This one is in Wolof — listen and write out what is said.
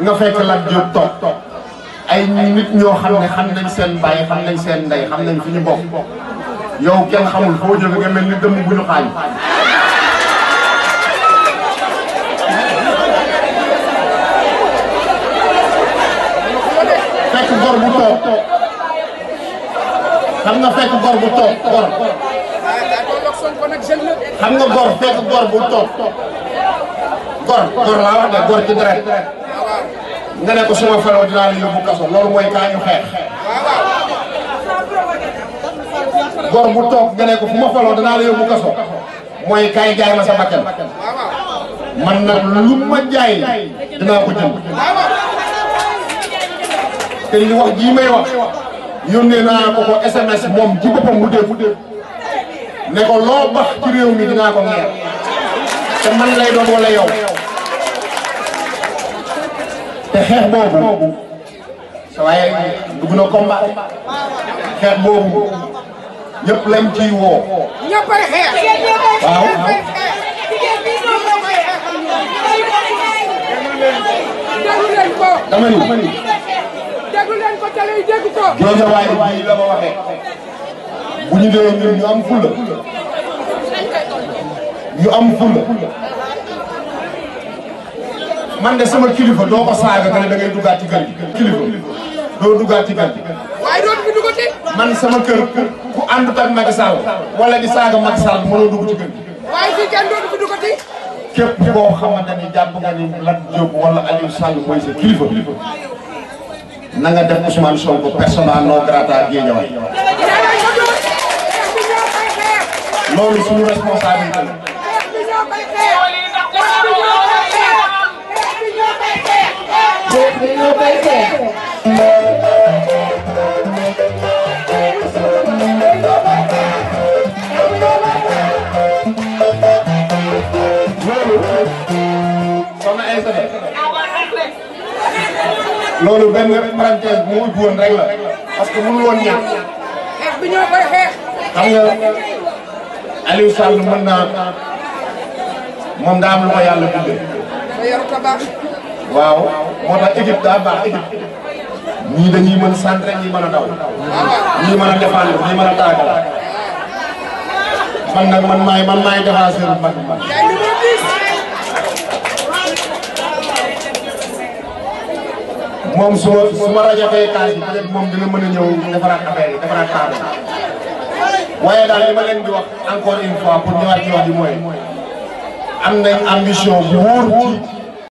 nga fekk Lat Diop toog ay nit ñoo xam ne xam nañ seen baay xam nañ seen ndey xam nañ fi ñu bokk yow kenn xamul foo jóge nga mel ni dëmm bu ñu xaañ fekk gor bu toog xam nga fekk gor bu toog gor xam nga gor fekk gor bu toog gor laa wax de gor ci deret nga ne ko suma faloo dinaa la yóbbu kaso loolu mooy kaa ñu xeex gor bu toog nga ne ko fu ma faloo dinaa la yóbbu kaso mooy kaay jaay ma sa bakkan man nag lu ma jaay dinaa ko jënd te li wax jii may wax yónnee naa ko SMS moom ci boppam mu dégg ne ko loo bax ci réew mi dinaa ko ngeer te man lay doon wala yow te xeex boobu sa waaye dugg na combat xeex boobu ñëpp lañ ciy woo. ñëppay xeex. waaw. déglu leen ko. dama ni. déglu leen ko télé yi dégg ko. Géejawaay bii la ma waxee bu ñu dee ñun ñu am fulla ñu am fulla man de sama kilifa doo ko saaga nga ne da ngay duggaat ci kër gi kilifa doo duggaat ci kër gi. waaye doo fi duggati. man sama kër ku àndut ak Macky Sall wala di saaga Macky Sall mënoo dugg ci kër gi. waaye fii kenn doo fi duggati. képp koo xamante ni jàpp nga ni Lat Diop wala Aliou Sall mooy sa kilifa na nga def Ousmane Sonko persona non grata Guédiawaye. loolu suñu responsabilité la. loolu benn parenthèse bu mu ubbi woon rek la parce que mënul woon ñàkk. xeex bi ñoo koy xeex. xam nga Aliou Sall mën naa moom daa am lu ko yàlla bindee. da yor ko baax. waaw moo tax équipe daa baax équipe ñii dañuy mën centre ñii mën a daw. ñii mën a défendre ñii mën a taagal. man nag man maay défenseur bu mag man. moom su ma rajatee kaas yi peut-être moom dina mën a ñëw defaraat affaire yi defaraat table waaye daal li ma leen di wax encore une fois pour ñëwaat ci wax ji mooy am nañ ambition bu wóor ci